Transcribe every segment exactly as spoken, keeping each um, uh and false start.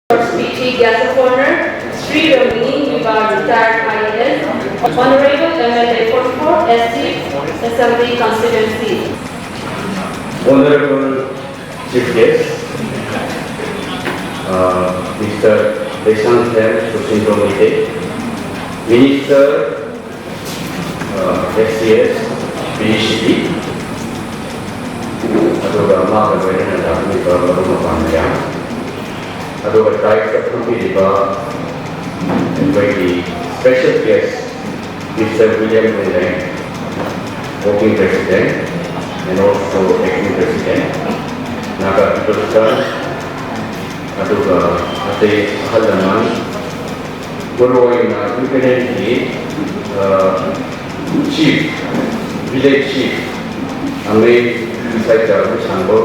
Speech, Guest of Honor, Shri Ramini Muivah, retired I A S, Honorable M L A forty-four S C Assembly Constituency. Honorable Chief Guest, uh, Mister Leishanthem Susindro Meitei, Minister, uh, S C S, P D C P, ꯑꯗꯨꯒ ꯃꯥꯒ ꯂꯣꯏꯅꯅ ꯂꯥꯛꯂꯤꯕ ꯃꯔꯨꯞ ꯃꯄꯥꯡ ꯃꯌꯥꯝ, ꯑꯗꯨꯒ dais-ꯇ ꯐꯝꯕꯤꯔꯤꯕ ꯑꯩꯈꯣꯏꯒꯤ special guest, Mister William Lunglen, Working President and also Acting President, Naga People's Front, ꯑꯗꯨꯒ ꯑꯇꯩ ꯑꯍꯜ ꯂꯃꯟ, ꯃꯔꯨꯑꯣꯏꯅ New Canaan-ꯒꯤ, ꯑ, Chief, Village Chief, ꯑꯃꯩ ꯉꯁꯥꯏ ꯆꯥꯔꯨ ꯁꯥꯡꯕ,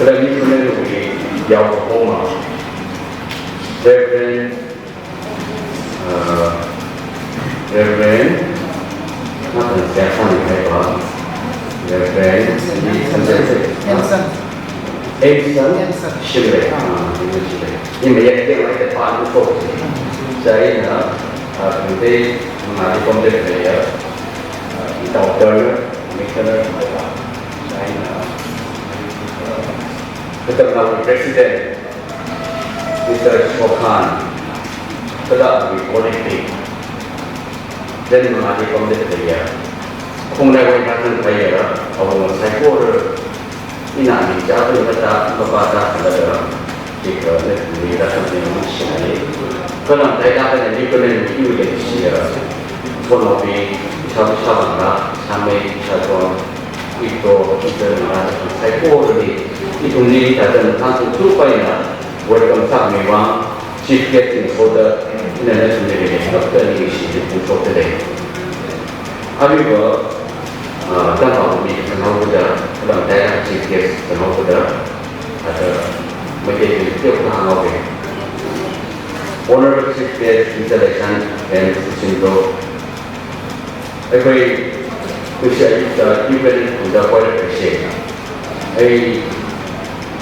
ꯀꯗꯥꯏ New Canaan-ꯒꯤ ꯌꯥꯎꯕ ꯍꯣꯡꯃ, Reverend, ꯑ, Reverend, ꯃꯊꯪ ꯀꯌꯥ ꯁꯥꯡꯉꯤ ꯍꯥꯏꯕ? Reverend Anson. Anson. Anson. Anson. Anson. Shimray. ꯑꯥ, ꯑꯗꯨ ꯁꯤꯗ꯫ ꯏꯃꯦ ꯌꯥꯏ, ꯀꯩ ꯍꯥꯏꯗꯤ ꯄꯥꯟ ꯊꯣꯛꯁꯤ꯫ ꯆꯥꯏꯅ, ꯑꯥ, ꯈꯪꯗꯦ, ꯃꯉꯥꯗꯤ ꯀꯣꯝꯗꯦ ꯂꯩꯌꯦ꯫ ꯑꯥ, Doctor, Commissioner, ꯆꯥꯏꯅ, ꯑꯥ, ꯈꯨꯗꯝ ꯂꯧꯔꯤ President, Mister Shokhan, ꯀꯗꯥꯏꯒꯤ politics, ꯂꯦꯟ ꯃꯉꯥꯗꯤ ꯀꯝꯗ ꯂꯩꯌꯦ꯫ ꯈꯣꯡꯅꯥꯏ ꯋꯥꯏ ꯊꯥꯡꯅ ꯂꯩꯌꯦ, ꯑꯋꯥꯡ ꯁꯥꯏꯀꯣꯔ, ꯏꯅꯥ ꯃꯤ ꯆꯥꯕ ꯃꯇꯥ, ꯃꯄꯥ ꯆꯥ ꯈꯜꯂꯒ, ꯆꯤꯛꯀ ꯅꯠꯇ꯭ꯔꯗꯤ ꯔꯥꯁꯟ ꯇꯤꯡ ꯑꯃ ꯁꯤꯖꯤꯟꯅꯩ꯫ ꯀꯅꯥꯝ ꯇꯥꯏ ꯇꯥꯛꯀꯅꯤ, ꯃꯤ ꯀꯅꯥ ꯃꯤ ꯏꯋ ꯂꯩ ꯁꯤꯌꯦ꯫ ꯐꯣꯟ ꯂꯥꯎꯕꯤ, ꯏꯁꯥ ꯏꯁꯥ ꯕꯪꯒ, ꯁꯥꯃꯩ, ꯏꯁꯥ ꯐꯣꯟ, ꯏꯇꯣ, ꯏꯇꯣ ꯃꯉꯥ, ꯁꯥꯏꯀꯣꯔꯗꯤ, ꯏꯊꯨꯝꯅꯤ ꯇꯥꯇꯟ ꯊꯥꯡ ꯇꯨ ꯄꯥꯏꯅ, welcome ꯁꯥꯃꯩ ꯋꯥ, Chief Guest ꯁꯤꯡ ꯁꯣꯗ ꯏꯅꯅ ꯁꯨꯝ ꯂꯩꯔꯦ, ꯗꯣꯛꯇꯔ ꯑꯅꯤ ꯁꯤꯗꯤ ꯄꯨꯡ ꯁꯣꯛꯇ ꯂꯩ꯫ ꯑꯔꯤꯕ, ꯑ, ꯇꯝꯄꯥꯛ ꯃꯤ ꯈꯪꯍꯧꯕꯗ, ꯈꯨꯂꯪ ꯇꯥꯏꯔ Chief Guest ꯈꯪꯍꯧꯕꯗ, ꯑꯗ ꯃꯩꯇꯩ ꯃꯤꯇꯩ ꯈꯪꯍꯧꯋꯦ꯫ Honorable Chief Guest, Mister Leishanthem Susindro, ꯑꯩꯈꯣꯏ ꯉꯁꯤ ꯑꯌꯨꯛꯇ New Canaan ꯈꯨꯟꯗ ꯀꯣꯏꯔꯛꯄꯁꯦ, ꯑꯩ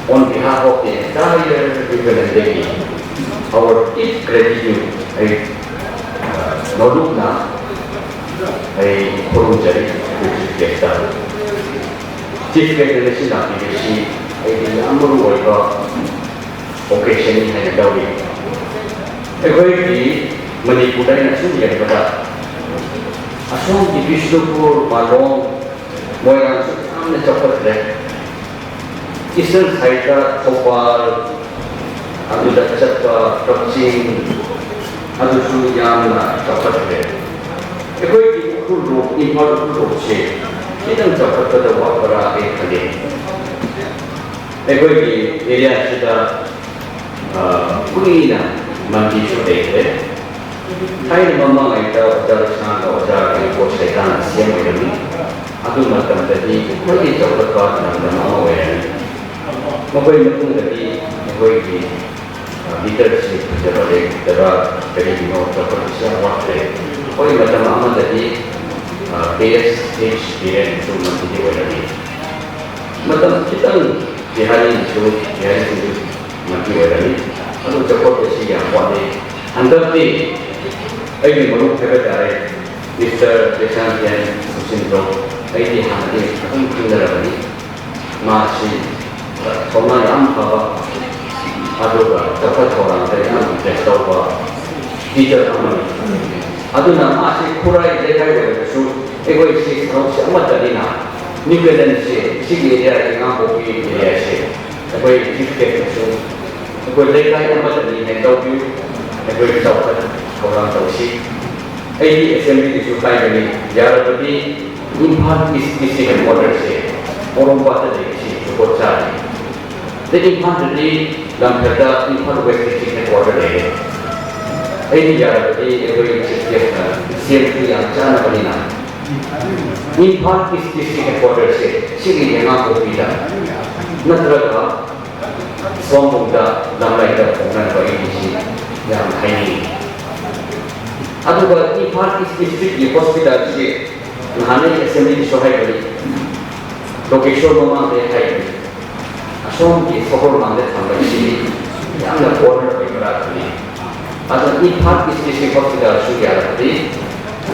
on behalf of the entire New Canaan ꯗꯒꯤ our deep gratitude ꯑꯩ, ꯑ, ꯅꯣꯂꯨꯛꯅ ꯑꯩ ꯈꯨꯔꯨꯝꯖꯔꯤ ꯑꯩꯈꯣꯏ Chief Guest ꯇ꯫ Chief Guest ꯅ ꯉꯁꯤ ꯂꯥꯛꯄꯤꯕꯁꯤ ꯑꯩꯒꯤ ꯌꯥꯝ ꯃꯔꯨ ꯑꯣꯏꯕ occasion ꯅꯤ ꯍꯥꯏꯅ ꯂꯧꯏ꯫ ꯑꯩꯈꯣꯏꯒꯤ ꯃꯅꯤꯄꯨꯔꯗ ꯑꯩꯅ ꯁꯨꯝ ꯌꯦꯡꯕꯗ, ꯑꯁꯣꯝꯒꯤ ꯕꯤꯁꯅꯨꯄꯨꯔ, ꯃꯥꯂꯣꯝ, ꯃꯣꯏꯔꯥꯡꯁꯨ ꯌꯥꯝꯅ ꯆꯥꯎꯈꯠꯈ꯭ꯔꯦ꯫ Eastern side ꯇ ꯊꯧꯕꯥꯜ, ꯑꯗꯨꯗ ꯆꯠꯄ ꯀꯛꯆꯤꯡ, ꯑꯗꯨꯁꯨ ꯌꯥꯝꯅ ꯆꯥꯎꯈꯠꯈ꯭ꯔꯦ꯫ ꯑꯩꯈꯣꯏꯒꯤ ꯎꯈ꯭ꯔꯨꯜ ꯂꯣꯛ, ꯏꯝꯐꯥꯜ ꯎꯈ꯭ꯔꯨꯜ ꯂꯣꯛꯁꯦ ꯈꯤꯇꯪ ꯆꯥꯎꯈꯠꯄꯗ ꯋꯥꯠꯄ꯭ꯔꯥ ꯑꯩ ꯈꯜꯂꯤ꯫ ꯑꯩꯈꯣꯏꯒꯤ area ꯁꯤꯗ, ꯑ, ꯀꯨꯏꯅ ꯃꯟꯗꯤꯔꯁꯨ ꯂꯩꯈ꯭ꯔꯦ꯫ ꯊꯥꯏꯅ ꯃꯃꯥꯡꯉꯩꯗ ꯑꯣꯖꯥ ꯂꯩꯁꯥꯡꯒ ꯑꯣꯖꯥ ꯀꯩꯀꯣ ꯁꯩꯇꯥꯟꯅ ꯁꯦꯝ ꯑꯣꯏꯔꯝꯃꯤ꯫ ꯑꯗꯨ ꯃꯇꯝꯗꯗꯤ ꯈ꯭ꯋꯥꯏꯗꯒꯤ ꯆꯥꯎꯈꯠꯄ ꯂꯝꯗꯝ ꯑꯃ ꯑꯣꯏꯔꯝꯃꯤ꯫ ꯃꯈꯣꯏ ꯃꯇꯨꯡꯗꯗꯤ ꯑꯩꯈꯣꯏꯒꯤ, ꯑ, leadership ꯐꯖꯕ ꯂꯩꯇꯕ ꯀꯔꯤꯒꯤꯅꯣ ꯆꯥꯎꯈꯠꯄꯁꯤ ꯌꯥꯝ ꯋꯥꯠꯈ꯭ꯔꯦ꯫ ꯑꯩꯈꯣꯏ ꯃꯇꯝ ꯑꯃꯗꯗꯤ, ꯑ, K S H ꯕꯤꯔꯦꯟꯁꯨ ꯃꯟꯇ꯭ꯔꯤ ꯑꯣꯏꯔꯝꯃꯤ꯫ ꯃꯇꯝ ꯈꯤꯇꯪ ꯕꯤꯍꯥꯔꯤꯁꯨ, ꯕꯤꯍꯥꯔꯤꯁꯤꯡꯁꯨ ꯃꯟꯇ꯭ꯔꯤ ꯑꯣꯏꯔꯝꯃꯤ꯫ ꯑꯗꯨ ꯆꯥꯎꯈꯠꯄꯁꯤ ꯌꯥꯝ ꯋꯥꯠꯂꯤ꯫ ꯍꯟꯗꯛꯇꯤ ꯑꯩꯒꯤ ꯃꯔꯨꯞ ꯍꯥꯏꯕ ꯇꯥꯔꯦ, Mister ꯂꯩꯁꯥꯡꯊꯦꯝ ꯁꯨꯁꯤꯟꯗ꯭ꯔꯣ, ꯑꯩꯗꯤ ꯍꯥꯟꯅꯗꯤ ꯑꯗꯨꯝ ꯈꯪꯅꯔꯕꯅꯤ꯫ ꯃꯥꯁꯤ ꯊꯧꯅꯥ ꯌꯥꯝ ꯐꯕ, ꯑꯗꯨꯒ ꯆꯥꯎꯈꯠ ꯊꯧꯔꯥꯡꯗ ꯌꯥꯝ interest ꯇꯧꯕ leader ꯑꯃꯅꯤ꯫ ꯑꯗꯨꯅ ꯃꯥꯁꯤ ꯈꯨꯔꯥꯏ ꯂꯩꯀꯥꯏ ꯑꯣꯏꯔꯕꯁꯨ, ꯑꯩꯈꯣꯏꯁꯤ ꯁꯔꯨꯛꯁꯤ ꯑꯃꯠꯇꯅꯤꯅ, New Canaan ꯁꯤ, ꯁꯤꯒꯤ area ꯁꯤ, ꯀꯥꯡꯄꯣꯛꯄꯤ area ꯁꯤ, ꯑꯩꯈꯣꯏ Chief Guest ꯅꯁꯨ ꯑꯩꯈꯣꯏ ꯂꯩꯀꯥꯏ ꯑꯃꯠꯇꯅꯤ ꯍꯥꯏꯅ ꯂꯧꯕꯤꯌꯨ꯫ ꯑꯩꯈꯣꯏ ꯆꯥꯎꯈꯠ ꯊꯧꯔꯥꯡ ꯇꯧꯁꯤ꯫ ꯑꯩꯗꯤ Assembly ꯗꯁꯨ ꯍꯥꯏꯕꯅꯤ, ꯌꯥꯔꯕꯗꯤ ꯏꯝꯐꯥꯜ East District Headquarter ꯁꯦ ꯄꯣꯔꯣꯝꯄꯥꯠꯇ ꯂꯩꯕꯁꯤ ꯖꯨꯒꯣꯠ ꯆꯥꯗꯦ꯫ ꯑꯗꯩ ꯏꯝꯐꯥꯜꯗꯗꯤ ꯂꯝꯐꯦꯜꯗ ꯏꯝꯐꯥꯜ West District Headquarter ꯂꯩꯔꯦ꯫ ꯑꯩꯗꯤ ꯌꯥꯔꯕꯗꯤ ꯑꯩꯈꯣꯏ Chief Guest ꯅ ꯁꯦꯝꯕꯁꯨ ꯌꯥꯝ ꯆꯥꯅꯕꯅꯤꯅ ꯏꯝꯐꯥꯜ East District Headquarter ꯁꯦ ꯁꯤꯒꯤ ꯌꯦꯉꯥꯡꯄꯣꯛꯄꯤꯗ ꯅꯠꯇ꯭ꯔꯒ ꯁꯣꯝꯕꯨꯡꯗ ꯂꯝꯂꯩꯗ ꯐꯣꯡꯅꯅꯕ ꯑꯩꯒꯤꯁꯤ ꯌꯥꯝ ꯍꯥꯏꯅꯤꯡꯉꯤ꯫ ꯑꯗꯨꯒ ꯏꯝꯐꯥꯜ East District ꯀꯤ hospital ꯁꯤ ꯅꯍꯥꯟ ꯑꯩ Assembly ꯗꯁꯨ ꯍꯥꯏꯕꯅꯤ, ꯂꯣꯀꯦꯁꯣꯔ ꯃꯃꯥꯡꯗ ꯑꯩ ꯍꯥꯏꯕꯅꯤ, ꯑꯁꯣꯝꯒꯤ ꯁꯒꯣꯜꯕꯟꯗ ꯊꯝꯕꯁꯤ ꯌꯥꯝꯅ corner ꯑꯣꯏꯕ꯭ꯔꯥ ꯈꯜꯂꯤ꯫ ꯑꯗꯨ ꯏꯝꯐꯥꯜ East District Hospital ꯁꯨ ꯌꯥꯔꯕꯗꯤ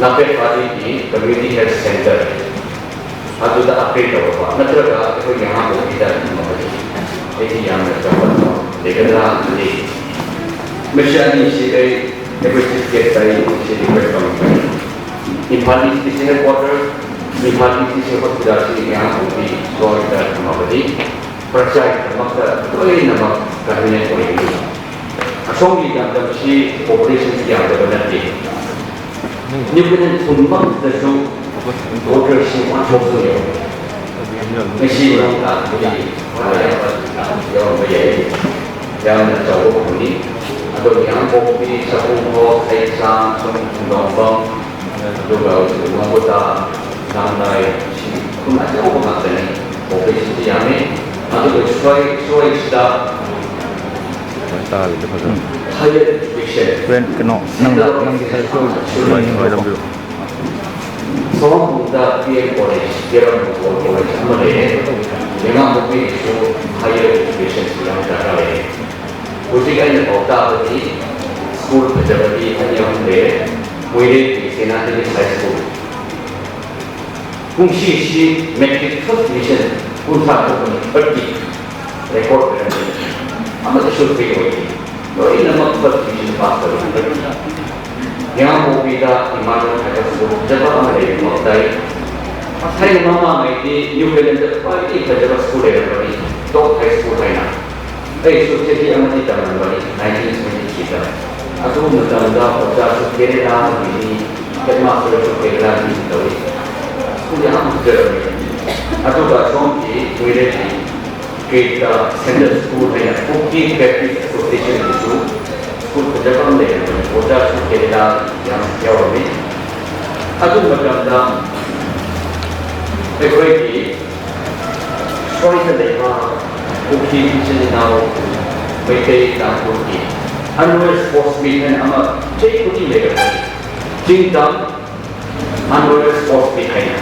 ꯅꯥꯄꯦꯠ ꯄꯥꯔꯤꯒꯤ Community Health Center ꯑꯗꯨꯗ upgrade ꯇꯧꯔꯕ ꯅꯠꯇ꯭ꯔꯒ ꯑꯩꯈꯣꯏꯒꯤ ꯑꯍꯥꯟꯕ ꯍꯣꯁꯄꯤꯇꯥꯜ ꯑꯃꯗꯤ ꯑꯩꯗꯤ ꯌꯥꯝꯅ ꯆꯥꯎꯈꯠꯄ ꯂꯩꯒꯗ꯭ꯔꯥ ꯈꯜꯂꯤ꯫ ꯃꯁꯤ ꯑꯅꯤꯁꯤ ꯑꯩ ꯑꯩꯈꯣꯏ Chief Guest ꯑꯩ ꯁꯤ request ꯇꯧꯅꯤꯡꯕꯅꯤ꯫ Imphal East District Headquarter, Imphal East District Hospital ꯁꯤ ꯌꯥꯝ ꯍꯧꯖꯤꯛ ꯁꯣꯏꯗ ꯊꯝꯃꯕꯗꯤ ꯄ꯭ꯔꯖꯥꯒꯤꯗꯃꯛꯇ ꯂꯣꯏꯅꯃꯛ convenient ꯑꯣꯏꯒꯅꯤ꯫ ꯑꯁꯣꯝꯒꯤ ꯂꯝꯗꯝꯁꯤ population ꯁꯤ ꯌꯥꯝꯗꯕ ꯅꯠꯇꯦ꯫ New Canaan ꯈꯨꯟꯃꯛꯇꯁꯨ voter ꯁꯤ one thousand ꯌꯧꯔꯦ꯫ ꯉꯁꯤ ꯅꯣꯡ ꯇꯥꯕꯒꯤ ꯌꯥꯝꯅ ꯆꯥꯎꯕ ꯈꯨꯟꯅꯤ꯫ ꯌꯥꯝꯅ ꯆꯥꯎꯕ ꯈꯨꯟꯅꯤ꯫ ꯑꯗꯣ ꯌꯥꯡꯄꯣꯛꯄꯤ, ꯁꯥꯄꯨꯡꯈꯣꯛ, ꯁꯩꯁꯥꯡ, ꯁꯨꯝ ꯈꯨꯟꯗꯣꯡꯕꯝ, ꯑꯗꯨꯒ ꯍꯧꯖꯤꯛ ꯋꯥꯡꯒꯣꯇꯥ, ꯂꯥꯡꯂꯥꯏ, ꯁꯤ ꯈꯨꯟ ꯑꯆꯧꯕ ꯉꯥꯛꯇꯅꯤ꯫ Population ꯁꯤ ꯌꯥꯝꯃꯤ꯫ ꯑꯗꯨꯒ ꯁ꯭ꯋꯥꯏ, ꯁ꯭ꯋꯥꯏꯁꯤꯗ ꯍꯥꯏꯌꯔ ꯏꯗꯨꯀꯦꯁꯟ ꯍꯣꯔꯦꯟ ꯀꯩꯅꯣ, ꯅꯪ, ꯅꯪꯒꯤ ꯁꯥꯏ ꯁꯣꯏ-, ꯁꯣꯏ-, ꯁꯣꯏꯔꯝꯕꯤꯔꯣ꯫ ꯁꯣꯝꯗ P M College, ꯄꯦꯔꯝ College ꯑꯃ ꯂꯩꯔꯦ꯫ ꯂꯩꯉꯥꯛꯄꯣꯛꯄꯤꯒꯤꯁꯨ higher education ꯁꯤ ꯌꯥꯝ ꯗꯔꯀꯥꯔ ꯂꯩꯔꯦ꯫ ꯍꯧꯖꯤꯛ ꯑꯩꯅ ꯄꯥꯎ ꯇꯥꯕꯗꯤ school ꯐꯖꯕꯗꯤ ꯑꯅꯤ ꯑꯍꯨꯝ ꯂꯩꯔꯦ꯫ ꯃꯣꯏꯔꯦꯒꯤ Saint Anthony's High School꯫ ꯀꯨꯝꯁꯤꯁꯤ matric first division ꯀꯨꯟꯊ꯭ꯔꯥ ꯊꯣꯛꯄꯅꯤ, thirty record ꯑꯣꯏꯔꯝꯃꯤ꯫ ꯑꯃꯠꯇꯁꯨ fail ꯑꯣꯏꯗꯦ꯫ ꯂꯣꯏꯅꯃꯛ first division pass ꯇꯧꯔꯤ꯫ ꯌꯥꯡꯄꯣꯛꯄꯤꯗ Emmanuel High School ꯐꯖꯕ ꯑꯃ ꯂꯩꯕ ꯃꯊꯧ ꯇꯥꯏ꯫ ꯊꯥꯏꯅ ꯃꯃꯥꯡꯉꯩꯗꯤ New Canaan ꯗ ꯈ꯭ꯋꯥꯏꯗꯒꯤ ꯐꯖꯕ school ꯂꯩꯔꯝꯕꯅꯤ, Top High School ꯍꯥꯏꯅ꯫ ꯑꯩꯁꯨ ꯆꯍꯤ ꯑꯃꯗꯤ ꯇꯝꯂꯝꯕꯅꯤ, nineteen seventy three ꯗ꯫ ꯑꯗꯨ ꯃꯇꯝꯗ ꯑꯣꯖꯥꯁꯨ ꯀꯦꯔꯦꯂꯥꯒꯤ ꯃꯤ, headmaster ꯁꯨ ꯀꯦꯔꯦꯂꯥꯒꯤ ꯃꯤ ꯇꯧꯏ꯫ School ꯌꯥꯝ ꯐꯖꯔꯝꯃꯤ꯫ ꯑꯗꯨꯒ ꯁꯣꯝꯒꯤ ꯃꯣꯏꯔꯦꯒꯤ ꯒꯦꯠꯇ Sunday School ꯍꯥꯏꯅ Kuki Baptist Association ꯒꯤꯁꯨ school ꯐꯖꯕ ꯑꯃ ꯂꯩꯔꯝꯕꯅꯤ꯫ ꯑꯣꯖꯥꯁꯨ ꯀꯦꯔꯦꯂꯥ ꯌꯥꯝ ꯌꯥꯎꯔꯝꯃꯤ꯫ ꯑꯗꯨ ꯃꯇꯝꯗ ꯑꯩꯈꯣꯏꯒꯤ ꯁ꯭ꯋꯥꯏꯗ ꯂꯩꯕ ꯀꯨꯀꯤ ꯏꯆꯤꯟ ꯏꯅꯥꯎ ꯃꯩꯇꯩ ꯇꯥꯡꯈꯨꯜꯒꯤ annual sports meet ꯍꯥꯏꯅ ꯑꯃ ꯆꯍꯤ ꯈꯨꯗꯤꯡ ꯂꯩꯔꯝꯃꯤ꯫ ꯆꯤꯡꯗꯝ annual sports meet ꯍꯥꯏꯅ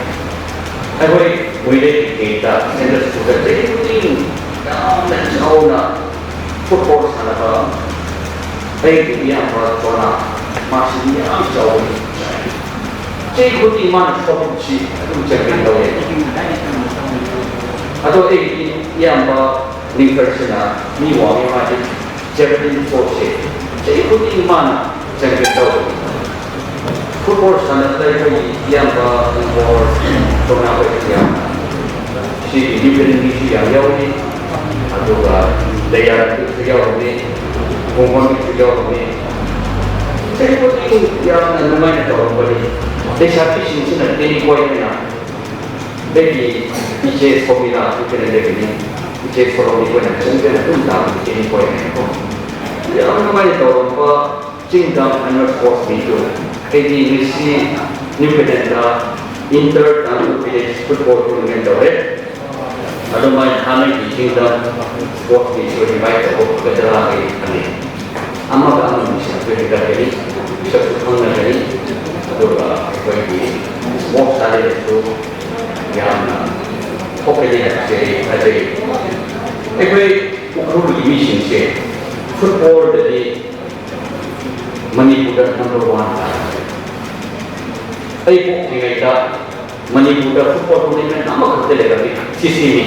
ꯑꯩꯈꯣꯏ ꯃꯣꯏꯔꯦꯒꯤ ꯒꯦꯠꯇ Sunday School ꯗ ꯆꯍꯤ ꯈꯨꯗꯤꯡ ꯌꯥꯝꯅ ꯆꯥꯎꯅ football ꯁꯥꯟꯅꯕ ꯑꯩꯒꯤ ꯏꯌꯥꯝꯕ ꯖꯣꯅꯥ, ꯃꯥꯁꯤ ꯃꯤ ꯌꯥꯝ ꯆꯥꯎꯕꯅꯤ꯫ ꯆꯍꯤ ꯈꯨꯗꯤꯡ ꯃꯥꯅ ꯁꯣꯛꯄꯁꯤ ꯑꯗꯨꯝ champion ꯇꯧꯋꯦ꯫ ꯑꯗꯣ ꯑꯩꯒꯤ ꯏꯌꯥꯝꯕ ꯅꯤꯡꯊꯔꯁꯤꯅ ꯃꯤ ꯋꯥꯡꯉꯦ, ꯃꯥꯗꯤ javelin throw ꯁꯦ ꯆꯍꯤ ꯈꯨꯗꯤꯡ ꯃꯥꯅ champion ꯇꯧꯋꯦ꯫ Football ꯁꯥꯟꯅꯕꯗ ꯑꯩꯈꯣꯏꯒꯤ ꯏꯌꯥꯝꯕ ꯅꯝꯕꯣꯜ ꯇꯣꯅꯥ ꯍꯣꯏꯁꯨ ꯌꯥꯝꯅ ꯁꯤꯒꯤ New Canaan ꯃꯤꯁꯨ ꯌꯥꯝ ꯌꯥꯎꯏ, ꯑꯗꯨꯒ ꯂꯩꯌꯥꯔꯁꯨ ꯌꯥꯎꯔꯝꯃꯤ, ꯈꯣꯡꯕꯝꯒꯤꯁꯨ ꯌꯥꯎꯔꯝꯃꯤ꯫ ꯆꯍꯤ ꯈꯨꯗꯤꯡ ꯌꯥꯝꯅ ꯅꯨꯡꯉꯥꯏꯅ ꯇꯧꯔꯝꯕꯅꯤ꯫ ꯂꯩꯁꯥꯕꯤꯁꯤꯡꯁꯤꯅ ꯇꯦꯅꯤꯀꯣꯏ ꯍꯥꯏꯅ ꯑꯩꯒꯤ ꯏꯆꯦ ꯁꯣꯃꯤꯅꯥ New Canaan ꯗꯒꯤꯅꯤ, ꯏꯆꯦ ꯁꯣꯂꯣꯃꯤ ꯈꯣꯏꯅ ꯆꯪꯗꯅ ꯑꯗꯨꯝ ꯇꯥꯛꯄꯤ ꯇꯦꯅꯤꯀꯣꯏ ꯍꯥꯏꯅꯀꯣ꯫ ꯌꯥꯝ ꯅꯨꯡꯉꯥꯏꯅ ꯇꯧꯔꯝꯕ ꯆꯤꯡꯗꯝ annual sports meet ꯇꯨ ꯑꯩꯗꯤ ꯉꯁꯤ New Canaan ꯗ Inter Tangkhul Village Football Tournament ꯇꯧꯔꯦ꯫ ꯑꯗꯨꯃꯥꯏꯅ ꯍꯥꯟꯅꯒꯤ ꯆꯤꯡꯗꯝ sports meet ꯁꯨ revive ꯇꯧꯕ ꯐꯒꯗ꯭ꯔꯥ ꯍꯥꯏꯅ ꯈꯜꯂꯤ꯫ ꯑꯃꯒ ꯑꯃꯒ ꯅꯨꯡꯁꯤꯅꯕꯁꯨ ꯍꯦꯟꯒꯠꯀꯅꯤ, ꯃꯤꯁꯛꯁꯨ ꯈꯪꯅꯒꯅꯤ, ꯑꯗꯨꯒ ꯑꯩꯈꯣꯏꯒꯤ sports talent ꯁꯨ ꯌꯥꯝꯅ ꯊꯣꯛꯀꯅꯤ ꯍꯥꯏꯕꯁꯦ ꯑꯩ ꯊꯥꯖꯩ꯫ ꯑꯩꯈꯣꯏ ꯎꯈ꯭ꯔꯨꯜꯒꯤ ꯃꯤꯁꯤꯡꯁꯦ football ꯗꯗꯤ ꯃꯅꯤꯄꯨꯔꯗ number one ꯇꯥꯔꯦ꯫ ꯑꯩ ꯄꯣꯛꯇ꯭ꯔꯤꯉꯩꯗ ꯃꯅꯤꯄꯨꯔꯗ football tournament ꯑꯃꯈꯛꯇ ꯂꯩꯔꯝꯃꯤ, ꯁꯤꯁꯤꯅꯤ꯫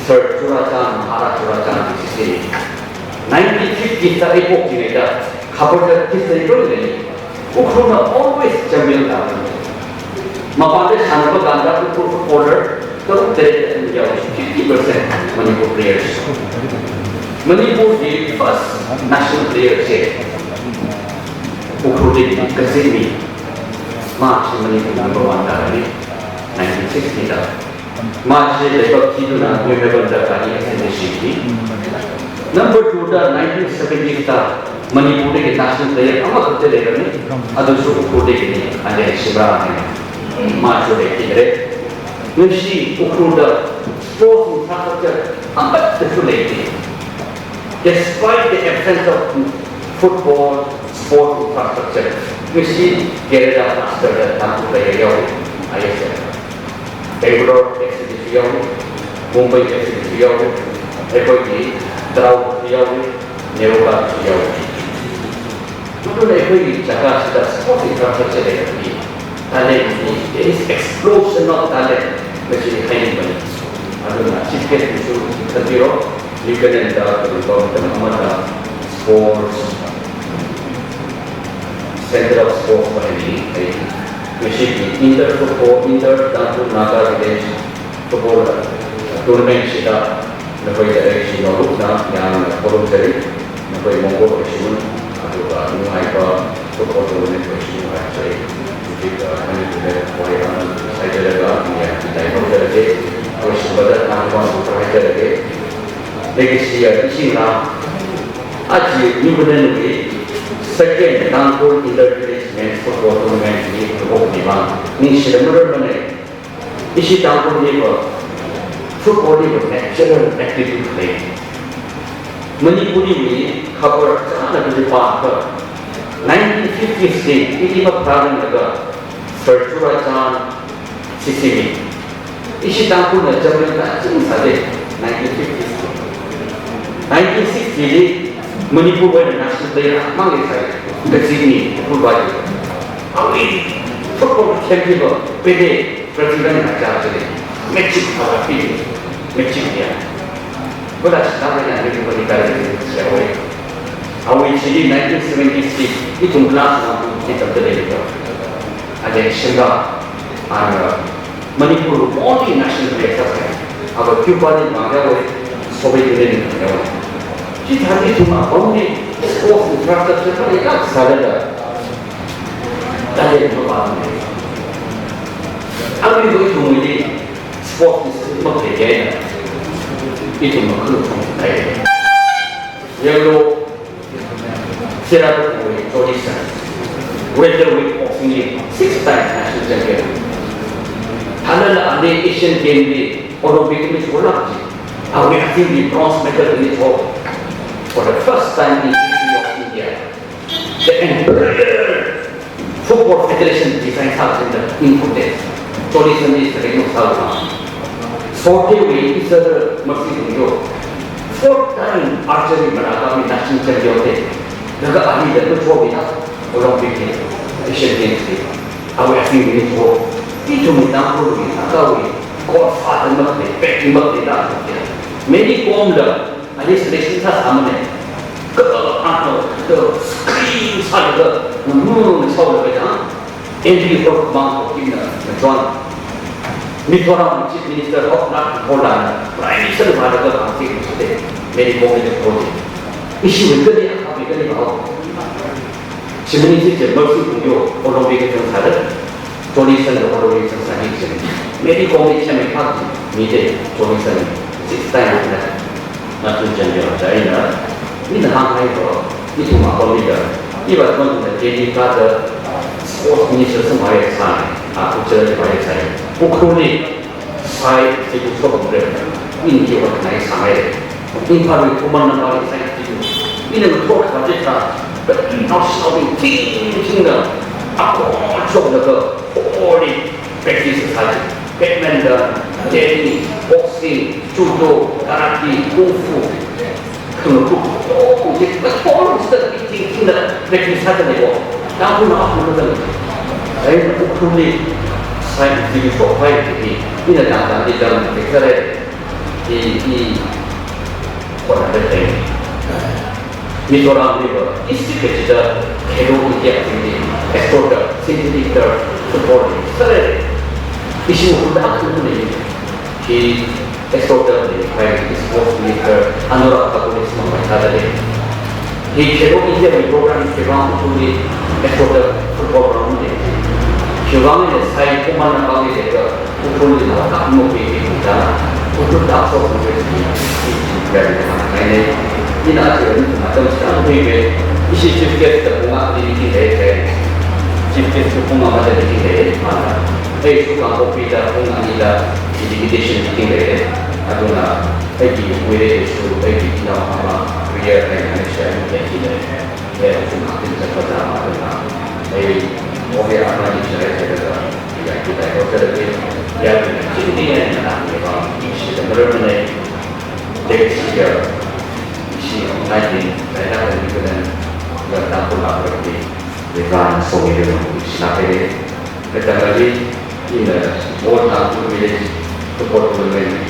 Sir ꯆꯨꯔꯥꯆꯥꯟ, ꯃꯍꯥꯔꯥꯖ ꯆꯨꯔꯥꯆꯥꯟꯒꯤ ꯁꯤꯁꯤꯅꯤ꯫ Nineteen fifty ꯗ ꯑꯩ ꯄꯣꯛꯇ꯭ꯔꯤꯉꯩꯗ ꯈꯕꯔꯗ history ꯂꯣꯏ ꯂꯩ꯫ ꯎꯈ꯭ꯔꯨꯜꯅ always champion ꯇꯥꯕꯅꯤ꯫ ꯃꯄꯥꯟꯗ ꯁꯥꯟꯅꯕ ꯀꯥꯟꯗ ꯎꯈ꯭ꯔꯨꯜ footballer ꯇꯔꯨꯛ ꯇꯔꯦꯠ ꯑꯗꯨꯝ ꯌꯥꯎꯏ, fifty percent ꯃꯅꯤꯄꯨꯔ players꯫ ꯃꯅꯤꯄꯨꯔꯒꯤ first national player ꯁꯦ ꯎꯈ꯭ꯔꯨꯜꯗꯒꯤ ꯀꯖꯤꯠꯃꯤ꯫ ꯃꯥꯁꯤ ꯃꯅꯤꯄꯨꯔ number one ꯇꯥꯔꯝꯃꯤ nineteen sixty ꯗ꯫ ꯃꯥꯁꯤ ꯂꯥꯏꯕꯛ ꯊꯤꯗꯨꯅ ꯃꯤꯑꯣꯏꯕ ꯗꯔꯀꯥꯔꯅꯤ ꯍꯥꯏꯅ ꯁꯤꯈꯤ꯫ Number two ꯗ nineteen seventy ꯗ ꯃꯅꯤꯄꯨꯔꯗꯒꯤ national player ꯑꯃꯈꯛꯇ ꯂꯩꯔꯝꯃꯤ, ꯑꯗꯨꯁꯨ ꯎꯈ꯭ꯔꯨꯜꯗꯒꯤꯅꯤ, ꯑꯂꯦꯟ ꯁꯤꯕ꯭ꯔꯥ ꯍꯥꯏꯅ꯫ ꯃꯥꯁꯨ ꯂꯩꯈꯤꯗ꯭ꯔꯦ꯫ ꯉꯁꯤ ꯎꯈ꯭ꯔꯨꯜꯗ sports infrastructure ꯑꯃꯠꯇꯁꯨ ꯂꯩꯇꯦ꯫ Despite the absence of football, sports infrastructure, ꯉꯁꯤ Kerala cluster ꯗ ꯇꯥꯡꯈꯨꯜ ꯀꯌꯥ ꯌꯥꯎꯔꯤ, I S L꯫ Bangalore F C ꯗꯁꯨ ꯌꯥꯎꯔꯤ, Mumbai F C ꯗꯁꯨ ꯌꯥꯎꯔꯤ, ꯑꯩꯈꯣꯏꯒꯤ ꯇꯔꯥꯎꯗꯁꯨ ꯌꯥꯎꯔꯤ, ꯅꯦꯔꯣꯀꯥ ꯌꯥꯎꯏ꯫ ꯃꯗꯨꯅ ꯑꯩꯈꯣꯏꯒꯤ ꯖꯒꯥꯁꯤꯗ sports infrastructure ꯂꯩꯔꯕꯗꯤ talent, there is explosion of talent ꯃꯁꯤ ꯍꯥꯏꯅꯤꯡꯕꯅꯤ꯫ ꯑꯗꯨꯅ Chief Guest ꯅꯁꯨ ꯈꯟꯕꯤꯔꯣ, ꯂꯤꯀꯅꯦꯟꯗ ꯀꯔꯤꯒꯨꯝꯕ ꯃꯇꯝ ꯑꯃꯗ sports center of sports ꯑꯣꯏꯍꯟꯅꯤꯡꯉꯤ꯫ ꯑꯩ ꯉꯁꯤꯒꯤ inter football, inter Tangkhul Naga village football tournament ꯁꯤꯗ ꯅꯈꯣꯏꯗ ꯑꯩ ꯁꯤꯡꯅ ꯍꯨꯞꯅ ꯌꯥꯝꯅ ꯈꯨꯔꯨꯝꯖꯔꯤ꯫ ꯅꯈꯣꯏ ꯃꯪꯒꯣꯜ ꯑꯣꯏꯁꯅꯨ, ꯑꯗꯨꯒ ꯅꯨꯡꯉꯥꯏꯕ football tournament ꯑꯣꯏꯁꯅꯨ ꯍꯥꯏꯕꯁꯦ ꯑꯩ ꯍꯧꯖꯤꯛ, ꯑ, ꯃꯅꯤꯄꯨꯔꯗ ꯋꯥꯍꯩ ꯑꯃ ꯍꯥꯏꯖꯔꯒ ꯃꯌꯥꯝꯒꯤ ꯂꯥꯏꯕꯛ ꯐꯖꯔꯒꯦ꯫ ꯑꯩꯈꯣꯏ ꯁꯨꯝꯕꯗ ꯇꯥꯡ ꯋꯥꯡ ꯍꯥꯏꯖꯔꯒꯦ꯫ Legacy ꯏꯁꯤꯡꯅ ꯑꯁꯤ ꯅ꯭ꯌꯨ ꯕ꯭ꯔꯤꯇꯦꯟꯒꯤ second Tangkhul inter village men's football tournament ꯁꯤ ꯍꯧꯕꯅꯦꯕ꯫ ꯅꯤꯡꯁꯤꯡꯂꯝꯂꯔꯕꯅꯦ꯫ ꯏꯁꯤ ꯇꯥꯡꯈꯨꯜ ꯂꯤꯕ football ꯂꯤꯕ natural aptitude ꯂꯩ꯫ ꯃꯅꯤꯄꯨꯔꯤꯒꯤ ꯈꯕꯔ ꯆꯥꯅꯕꯗꯤ ꯄꯥꯕ꯫ Nineteen fifties ꯗꯤ ꯏꯗꯤ ꯃꯄ꯭ꯔꯥꯅꯒ Sir ꯆꯨꯔꯥꯆꯥꯟ ꯁꯤꯁꯤꯒꯤ꯫ ꯏꯁꯤ ꯇꯥꯡꯈꯨꯜꯅ ꯖꯔꯃꯟ ꯇꯥꯡꯁꯤꯡ ꯁꯥꯗꯦ, nineteen fifties ꯗꯤ꯫ Nineteen sixty ꯗꯤ ꯃꯅꯤꯄꯨꯔ ꯑꯣꯏꯅ national player ꯃꯥꯡꯒꯦ ꯁꯥꯏ꯫ ꯀꯛꯆꯤꯡꯅꯤ, ꯎꯈ꯭ꯔꯨꯜ ꯕꯥꯏ꯫ ꯑꯋꯤ football ꯊꯦꯝꯈꯤꯕ ꯄꯦꯗꯦ꯫ ꯄ꯭ꯔꯇꯤꯚꯥꯅ ꯃꯆꯥꯁꯤꯡ ꯃꯦꯆꯤꯛ ꯐꯕ ꯄꯤ, ꯃꯦꯆꯤꯛ ꯌꯥ꯫ ꯈꯨꯗꯛ ꯁꯤꯗ ꯑꯩꯅ ꯍꯥꯏꯅꯤꯡꯕꯗꯤ ꯀꯔꯤ ꯍꯥꯏꯔꯣꯏ꯫ ꯑꯋꯤꯁꯤꯗꯤ nineteen seventy six ꯏꯊꯨꯝ class one two ꯃꯇꯝꯗ ꯂꯩꯔꯤꯕ꯫ ꯑꯗꯩ ꯁꯤꯡꯒꯥ, ꯑꯗꯨꯒ ꯃꯅꯤꯄꯨꯔ only national player ꯈꯛ ꯂꯩ꯫ ꯑꯗꯨꯒ ꯀ꯭ꯌꯨꯕꯥꯗꯤ ꯃꯥꯡ ꯌꯥꯎꯋꯦ, Soviet Union ꯃꯥꯡ ꯌꯥꯎꯋꯦ꯫ ꯁꯤ ꯊꯥꯔꯇꯤ ꯇꯨ ꯃꯥ ꯑꯣꯡꯂꯤ sports infrastructure ꯈꯔ ꯏꯀꯥ ꯁꯥꯔꯒ ꯇꯥꯂꯦꯟ ꯑꯃ ꯄꯥꯝꯃꯦ꯫ ꯑꯗꯨꯒꯤ ꯏꯊꯨꯝꯒꯤꯗꯤ sports ꯃꯛ ꯂꯩꯇꯦ ꯍꯥꯏꯅ ꯏꯊꯨꯝ ꯃꯈꯜ ꯊꯝ ꯍꯥꯏꯔꯦ꯫ Yellow, ꯁꯤꯔꯥꯗ ꯄꯨꯏ, ꯖꯣꯂꯤꯁꯟ꯫ Welterweight boxing ꯗꯤ six time national champion꯫ ꯍꯥꯟꯅꯅ ꯑꯅꯤ Asian Game ꯗꯤ Olympic ꯗꯤ ꯊꯣꯛꯂꯛꯇꯦ꯫ ꯑꯋꯤ ꯑꯁꯤꯒꯤ bronze medal ꯗꯤ ꯊꯣꯛ꯫ For the first time in history of India, the entire football federation design ꯁꯥꯕꯁꯤꯡꯗ ꯏꯪ ꯈꯨꯝꯗꯦ꯫ ꯖꯣꯂꯤꯁꯟꯗꯤ ꯁꯦꯂꯦꯛ ꯁꯥꯕ꯫ ꯁꯣꯔꯇꯦꯋꯤ ꯏꯆꯔ ꯃꯁꯤꯡꯗꯣ four time archery ꯃꯅꯥꯒꯥꯃꯤ national champion ꯅꯦ꯫ ꯅꯒ ꯑꯅꯤꯗ ꯂꯨꯊꯣꯛꯏꯅ Olympic ꯀꯤ, Asian Games ꯀꯤ꯫ ꯑꯋꯤ ꯑꯁꯤꯡꯗꯤ ꯊꯣꯛ꯫ ꯏꯊꯨꯝ ꯇꯥꯡꯈꯨꯜꯒꯤ ꯑꯀꯥꯎꯒꯤ godfather ꯃꯛꯇꯤ, ꯄꯦꯛꯀꯤ ꯃꯛꯇꯤ ꯇꯥꯡꯈꯨꯜ꯫ ꯃꯦꯔꯤ ꯀꯣꯝꯗ ꯑꯗꯩ selection ꯁꯥ ꯁꯥꯃꯅꯦ꯫ ꯀ-, ꯑ, ꯑ, ꯑ, ꯀ-, scream ꯁꯥꯔꯒ, ꯅꯝꯃꯨꯅ ꯁꯥꯎꯔꯒ ꯌꯥ꯫ ꯑꯦꯟ ꯗꯤ ꯍꯣꯔ ꯃꯥꯡ ꯍꯣꯀꯤꯝꯅ ꯃꯆꯣꯟ꯫ Mizoram Chief Minister of North Boland, Prime Minister ꯃꯥꯔꯒ ꯍꯥꯡꯆꯤꯠ ꯁꯤꯗꯦ꯫ ꯃꯦꯔꯤ ꯀꯣꯝꯒꯤ ꯄ꯭ꯔꯣꯖꯦꯛ꯫ ꯏꯁꯨ ꯀꯔꯤ ꯑꯈꯥꯕꯤ ꯀꯔꯤ ꯃꯍꯥꯎ? ꯁꯤꯃꯅꯤ ꯁꯤ ꯆꯦꯝꯕꯔ ꯁꯤ ꯄꯨꯡꯌꯣ, ꯑꯣꯂꯣꯝꯄꯤꯛ ꯁꯪꯁꯥꯔ꯫ ꯖꯣꯂꯤꯁꯟ ꯗ ꯍꯣꯂꯣꯋꯤꯡ ꯁꯪꯁꯥꯔ ꯍꯤꯡꯁꯤꯟ꯫ ꯃꯦꯔꯤ ꯀꯣꯝꯒꯤ ꯁꯦꯝꯃꯤꯈꯥꯛ ꯃꯤꯗꯦ, ꯖꯣꯂꯤꯁꯟ six time ꯅ ꯅꯥꯊꯨꯟ ꯆꯟꯕꯤꯔꯝꯗꯥꯏꯅ ꯃꯤꯅ ꯍꯥꯡ ꯍꯥꯏꯕ ꯏꯊꯨꯝ ꯑꯄꯥꯝꯕꯤꯗ ꯏꯕ ꯊꯣꯟꯗꯨꯅ ꯗꯦꯜꯂꯤ ꯀꯥꯗ sports minister ꯁꯨꯝ ꯍꯥꯏꯔꯦ ꯁꯥꯏ, ꯑꯥ, ꯀꯜꯆꯔꯦꯜ ꯍꯥꯏꯔꯦ ꯁꯥꯏ, ꯎꯈ꯭ꯔꯨꯜꯗꯤ ꯁꯥꯏ ꯁꯤꯕꯨ ꯁꯣꯛꯈ꯭ꯔꯦ, ꯃꯤꯅ ꯀꯤ ꯋꯥꯈꯜ ꯍꯥꯏ ꯁꯥꯏ꯫ ꯏꯝꯐꯥꯜꯒꯤ ꯈꯨꯃꯟ ꯂꯝꯄꯥꯛꯀꯤ ꯁꯥꯏꯟꯁ ꯏꯟꯁꯇꯤꯇ꯭ꯌꯨꯠ ꯏꯅ ꯂꯧꯊꯣꯛꯈ꯭ꯔꯕ ꯆꯤꯠꯇ ꯀꯔꯤ ꯅꯥꯎꯁꯤꯅꯥꯎꯕꯤ ꯊꯤꯡ ꯊꯤꯡꯅ ꯑꯈꯣꯡ ꯁꯣꯛꯂꯒ ꯍꯣꯔꯤ practice ꯁꯥꯔꯤ꯫ Badminton, tennis, boxing, judo, karate, kung fu, ꯈꯪꯉꯛꯄ ꯈꯣꯡꯁꯦ ꯃꯊꯣꯡꯁꯤꯗ ꯊꯤꯡ ꯊꯤꯡꯅ practice ꯁꯥꯗꯅꯦꯀꯣ꯫ ꯇꯥꯡꯈꯨꯜ ꯅꯥꯎꯁꯤꯅꯥꯎꯕꯤꯗ ꯑꯩꯅ ꯎꯈ꯭ꯔꯨꯜꯒꯤ ꯁꯥꯏꯟꯁ ꯏꯟꯁꯇꯤꯇ꯭ꯌꯨꯠ ꯊꯣꯛꯄ ꯍꯥꯏꯕꯁꯤꯗꯤ ꯃꯤꯅ ꯇꯥꯡ ꯇꯥꯡꯗꯤ ꯇꯝ ꯂꯩꯖꯔꯦ꯫ ꯏ, ꯏ, ꯍꯣꯠꯅꯕ ꯂꯩ꯫ ꯃꯤꯖꯣꯔꯥꯝ ꯂꯩꯕ district ꯑꯁꯤꯗ ꯈꯦꯂꯣ ꯏꯟꯗꯤꯌꯥ ꯇꯤꯝꯒꯤ exporter, synthetic turf, football ꯂꯩ꯫ ꯁꯔꯦ, ꯏꯁꯤꯡ ꯎꯈ꯭ꯔꯨꯜꯗ ꯑꯃꯈꯛꯇ ꯂꯩ꯫ ꯍꯤ exporter ꯂꯩ, ꯍꯥꯏ sports minister ꯑꯅꯨꯔꯥꯒ ꯊꯥꯀꯨꯔꯅ ꯁꯤꯃ ꯃꯈꯥꯗ ꯂꯩ꯫ ꯍꯤ ꯈꯦꯂꯣ ꯏꯟꯗꯤꯌꯥꯒꯤ program ꯐꯤꯕꯝ ꯎꯈ꯭ꯔꯨꯜꯒꯤ exporter football ground ꯂꯩ꯫ ꯐꯤꯕꯝ ꯂꯩ, ꯁꯥꯏ ꯈꯨꯃꯟ ꯂꯝꯄꯥꯛ ꯂꯩ, ꯎꯈ꯭ꯔꯨꯜꯒꯤ ꯅꯋꯥ ꯀꯥꯞ ꯃꯣꯛꯄꯤ ꯀꯦ ꯄꯨꯖꯥꯅ ꯎꯈ꯭ꯔꯨꯜ ꯇꯥꯛ ꯁꯣꯛ ꯀꯣꯡꯒ꯭ꯔꯦꯁꯀꯤ ꯒꯥꯔꯤ ꯊꯥꯡꯅ ꯉꯥꯏꯅꯩ꯫ ꯏꯅ ꯑꯁꯤꯕ ꯃꯇꯝꯁꯤꯗ ꯌꯥꯝ ꯀꯨꯏꯈ꯭ꯔꯦ꯫ ꯏꯁꯤ chief guest ꯇ ꯄꯨꯡ ꯑꯃꯗꯤ meeting ꯂꯩꯈ꯭ꯔꯦ꯫ Chief guest ꯇ ꯄꯨꯡ ꯑꯃꯗ meeting ꯂꯩꯔꯦ ꯃꯥꯅ꯫ ꯑꯩꯁꯨ ꯀꯥꯡꯄꯣꯛꯄꯤꯗ ꯄꯨꯡ ꯑꯅꯤꯗ invitation meeting ꯂꯩꯔꯦ꯫ ꯑꯗꯨꯅ ꯑꯩꯒꯤ ꯃꯣꯏꯔꯩꯗꯁꯨ ꯑꯩꯒꯤ ꯏꯅꯥꯎ ꯑꯃ ꯄ꯭ꯔꯤꯌꯔ ꯍꯥꯏꯅ ꯑꯩꯁꯨ ꯑꯗꯨꯝ ꯂꯩꯈꯤꯕꯅꯦ꯫ ꯑꯦ, ꯑꯗꯨꯝ ꯉꯥꯛꯇꯪ ꯆꯠꯄꯗ ꯑꯗꯨꯅ ꯑꯩ ꯑꯣꯐꯤꯁ ꯑꯃ ꯂꯩꯖꯔꯦ ꯍꯥꯏꯔꯒ ꯌꯥꯝ ꯈꯨꯗꯥꯏ ꯇꯧꯖꯔꯒꯦ꯫ ꯌꯥꯝꯅ ꯆꯤꯡꯗꯤ ꯌꯥꯝꯅ ꯂꯥꯛꯅꯦꯕ ꯏꯁꯤꯗ ꯃꯔꯝ ꯑꯃꯅ ꯂꯦꯒꯦꯁꯤꯒ ꯏꯁꯤ ꯑꯃ ꯉꯥꯏꯗꯦ ꯍꯥꯏꯅ Takulak rāki, Varena somi rāmi shilak haira. Kachangkhatli, ina, Moreh Tangkhul village, support movement,